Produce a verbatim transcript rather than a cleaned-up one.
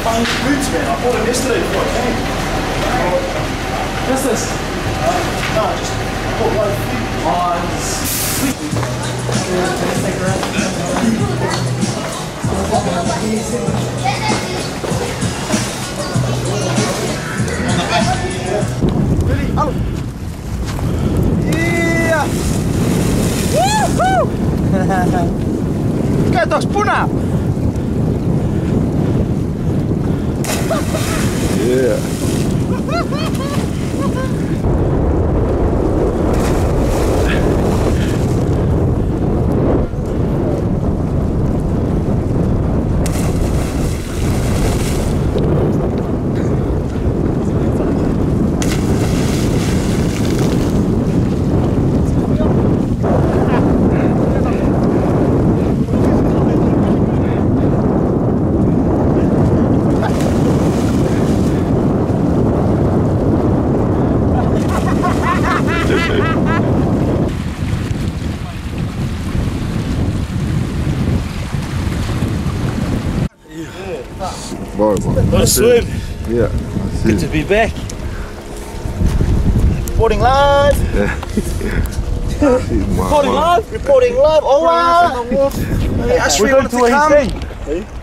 Fine boots, man. I bought them yesterday before I came. What's this? No, just I bought one for you. Oh, it's sweet. Ready? Out. Yeah! Woohoo! Get those puna! Yeah. Bora, bora. Nice swim. Yeah, that's it. Good to be back. Reporting live. Yeah. Reporting live. Reporting live. All right. We're going to come.